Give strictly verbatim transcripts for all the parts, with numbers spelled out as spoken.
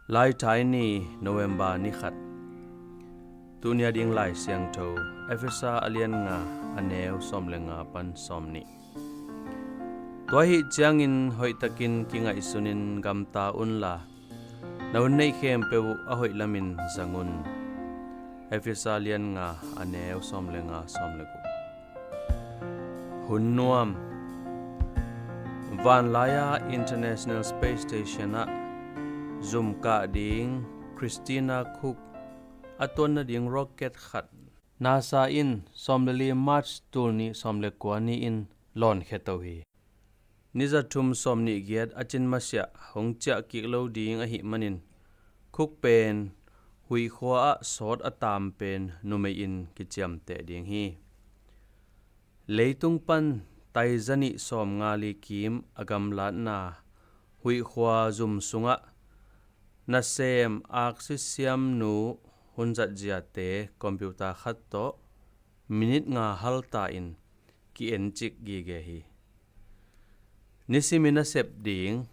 Laithai ni, November ni khat. Tuni a ding Lai Siangtho, Efesa a lian nga, a neu sawm le nga pan sawm nih. Tua ahih ciangin hoihtakin kingaihsunin gamta unla, na hun neih khempeuh a hoih lamin zang un. Efesa lian nga, a neu sawm le nga, sawm le guk. Hun nuam. Vanlai-a International Space Station ah zum kah ding Christina Koch a tuan nading rocket khat NASA in sawm le li March tul nih sawm le kua ni-in lawnkhia to hi. Ni za thum sawm nih giat a cin masiah hong ciah kik lo ding ahih manin, Koch pen huih khua ah sawt a taam pen numei in kiciamteh ding hi. Leitung pan tai za nih sawm nga li kim a gamlatna huih khua zum sungah nasem aksi siamnu hun zatziate computer khat tawh minit nga halta in ki-encik gige hi. Nisimin a sep ding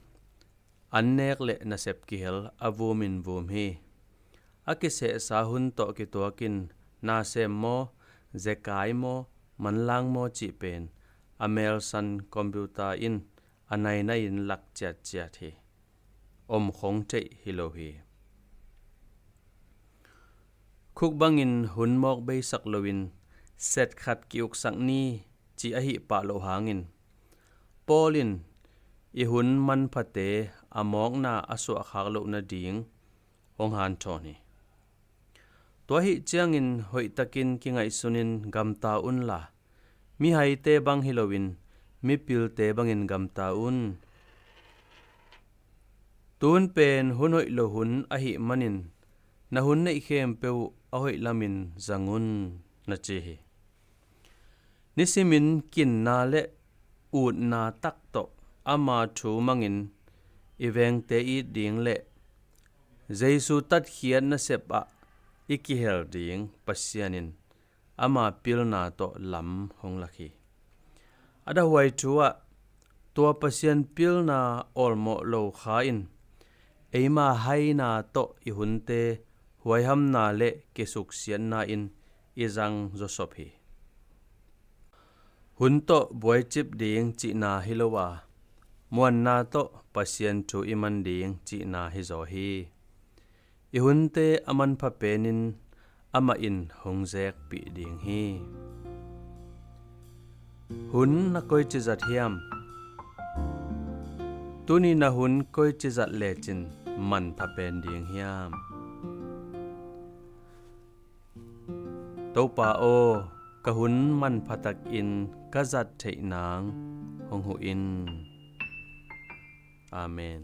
an nek le nasep kihel a vumin vum hi. A kisehsa hun tawh kituakin nasem maw, zekai maw, manlang maw cih pen a melsan computer in a nainai in lak ciatciat hi. Om khong theih hi lo hi. Koch bangin hun mawk beisak loin set khat ki-uksak ni cih ahih pah loh hangin, Paul in i hun manphate a mawkna a suahkhak loh nading hong hanthawn hi. Tua ahih ciangin hoihtakin kingaihsunin gamta unla, mihaite bang hi loin mipilte bangin gamta un. Tun pen hun hoih lo hun ahih manin, na hun neih khempeuh a hoih lamin zang un, na ci hi. Nisimin kinna le utna tak tawh ama thu mangin i vengte it ding le Jesu tatkhiat nasep ah i kihel ding Pasian in ama pilna tawh lam hong lak hi. A dahuai thu ah tua Pasian pilna awlmawh lo kha in eima haina tawh i hunte huaihamna le kisuksiatna in i zang zawsop hi. Hun tawh buaicip ding cihna hi lo a, muanna tawh Pasian thu i man ding cihna hi zaw hi. I hunte a manpha penin amah in hong zekpih ding hi. Hun na koici zat hiam? Tuni na hun koici zat lecin manpha pen ding hiam? Topa aw, ka hun manpha takin ka zat theih nang hong huh in. Amen.